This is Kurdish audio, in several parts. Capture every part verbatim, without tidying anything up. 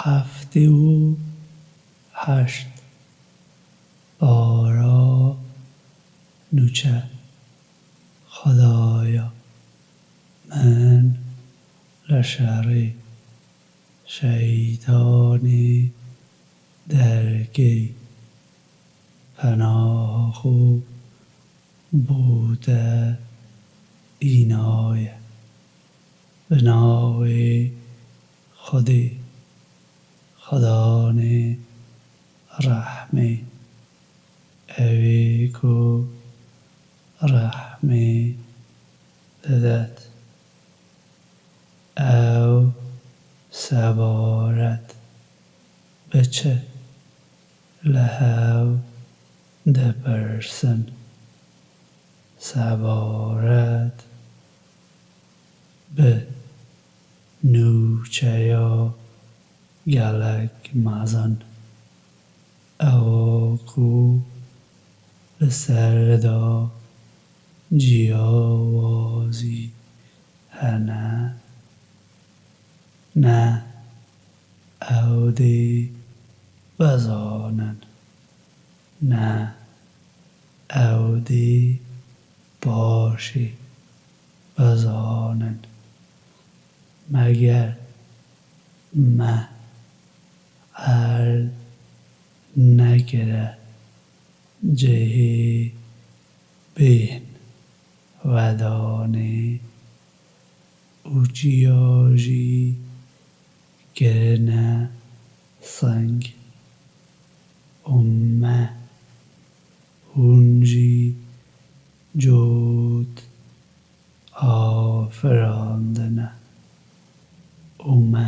Heftê û heşt. Para nûçe. Xwedaya min li şerê şeytanê derkey. Penaha xwe bo te înaye. Bi navê Xwedê, Xwedanê rehmê, ewê ku rehmê didet. Ew sebaret bi çi li hev dipirsin? Sebaret bi nûçeya gelek mezin, ewa ku li ser da ciyawazî hene, ne ew dê bizanin, ne ew dê paşê bizanin. Meger me erd nekire cihê bêhn vedanê û çiya jî kirine sing û me hûn jî cot afirandine û me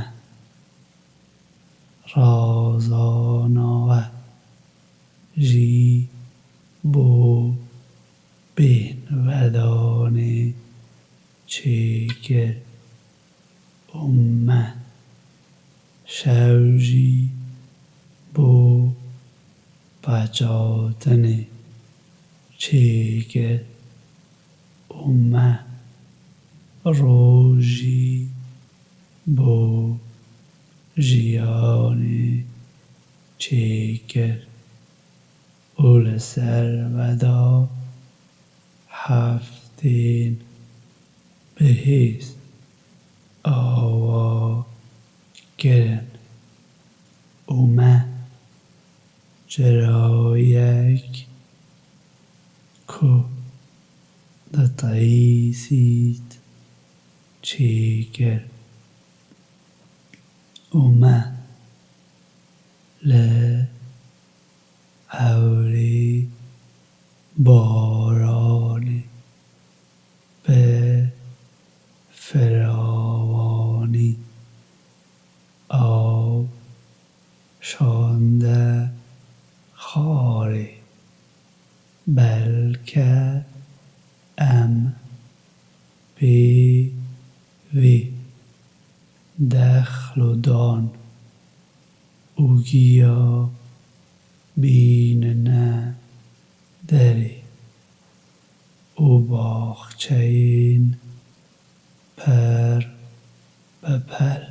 razana we jî bo bêhn vedanê çêkir û me şev jî bo peçatinê çêkir û me roj jî bo jiyanê çêkir û li ser veda heftên bihêz awa kirin û me çirayek ku diteyîsît çêkir û me li ewrê baranê bi firawanî av şande xarê. Belke em pê vê dexlodan û giya bînine derê û baxçeyên per bi per.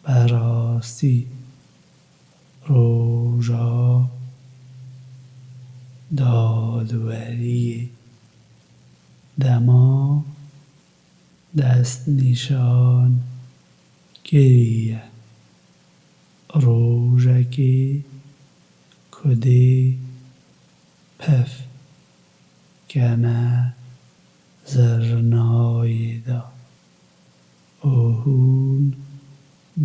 Bi rastî roja dadweriyê dema destnîşan kiriye. Rojekê ku dê pif kene zirnayê de û hûn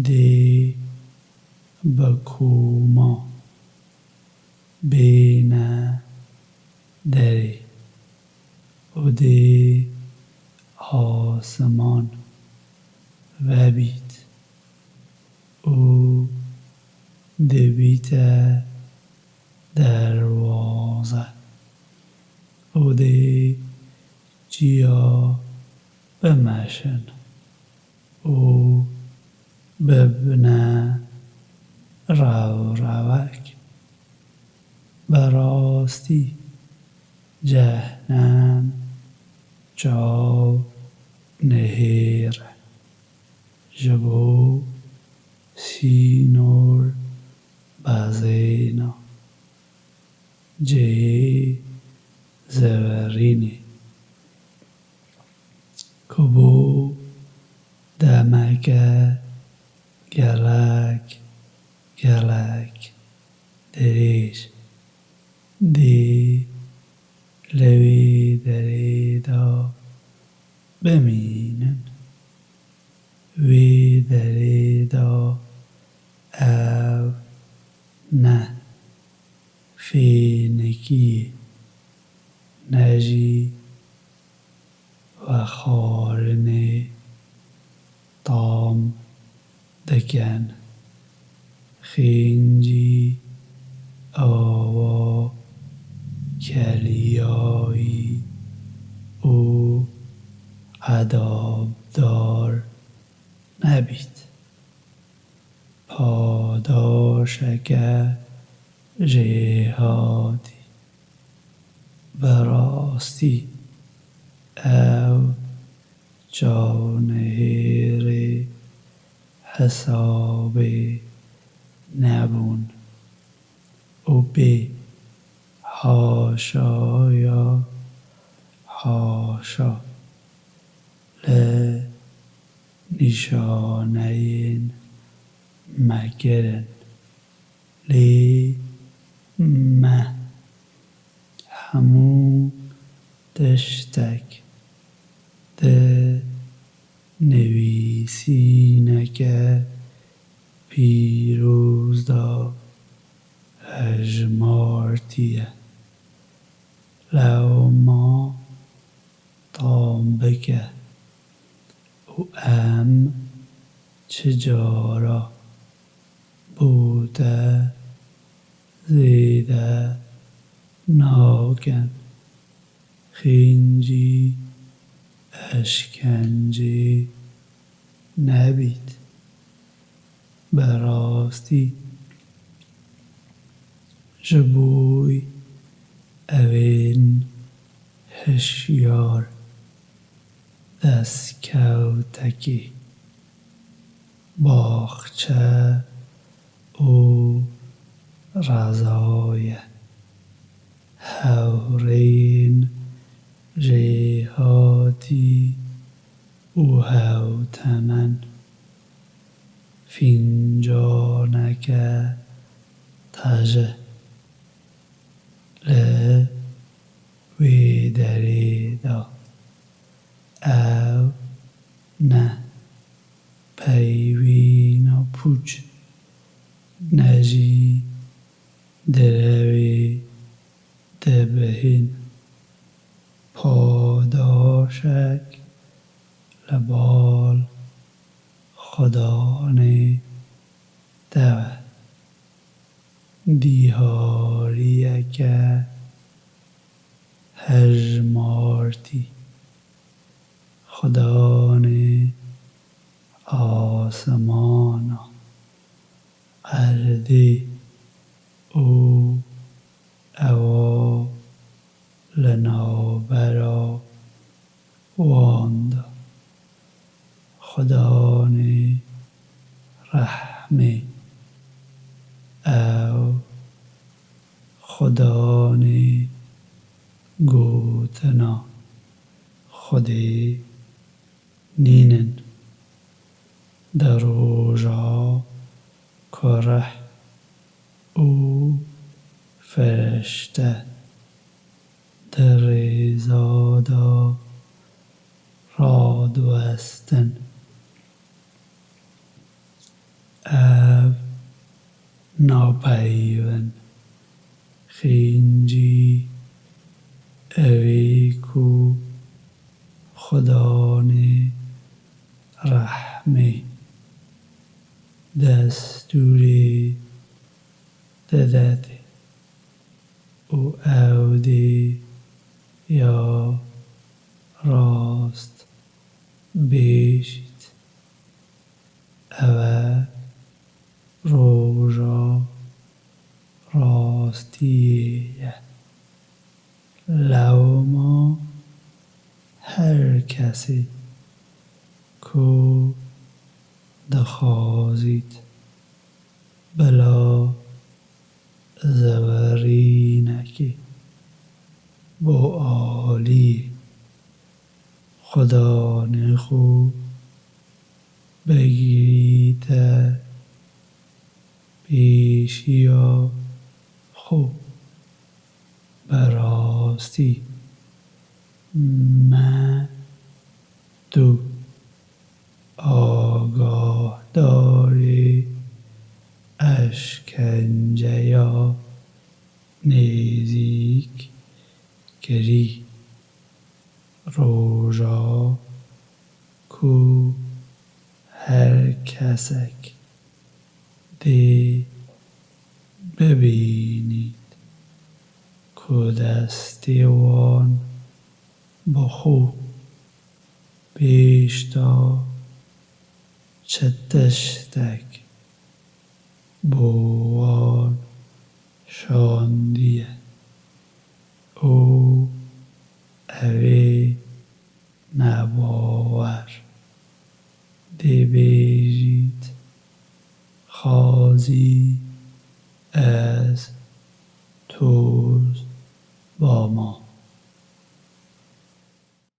dê bi koma bêne derê û dê asiman vebît û dibîte derwaze û dê çiya bimeşin û bibine rewrewek. Bi rastî cehnem çaw nihêre ji bo sî Sînor bezêna cihê zewerînê. Ku bû demeke gelek, gelek dirêj. Dê li wê derê de bimînin. Wê derê de ew ne fênikiyê, ne jî vexwarinê tam dikin. Xîncî awa keliyayî û edabdar nebît. Padaşeke jêhatî. Bi rastî ew çavnihêrê hesabê nebûn û bê haşaya haşa li nîşaneyên me kirin. Lê me hemû tiştek di nivîsîneke pîroz de hejmartiye. Lewma tam bike û em çi cara bo te zêde nakin. Xîncî eşkencê nebît. Bi rastî ji bo evên hişyar destkevtekê baxçe û rezaye. Hevrên jêhatî û hewtemen, fîncaneke taje li wê derê de. Ew ne peyvîna pûç, ne jî direwê dibihên. Padaşek li bal Xudanê dewe. Dîhariyeke hejmartî. Xudanê asimana, erdê û ewa li navbera wan de. Xudanê rehmê, ew Xudanê gotina Xwedê nînin. Di roja ku rih û firişte di rêza de radiwestin. Ev napeyivin. Xîncî evê ku Xudanê rehmê destûrê didetê û ew dê ya rast bêjît. Ev e roja rastiyê ye. Lewma her kesê ku dixwazît Bela zewerînekê bo aliyê xudanê xwe bigirîte pêşiya xwe. Bi rastî me tu agahdarê eşkenceya nêzîk kirî. Roja ku her kesek dê bibînît ku destê wan bi xwe pêş da çi tiştek bo wan şandiye û ew ê nebawer dê bêjît, xazî ez toz bama.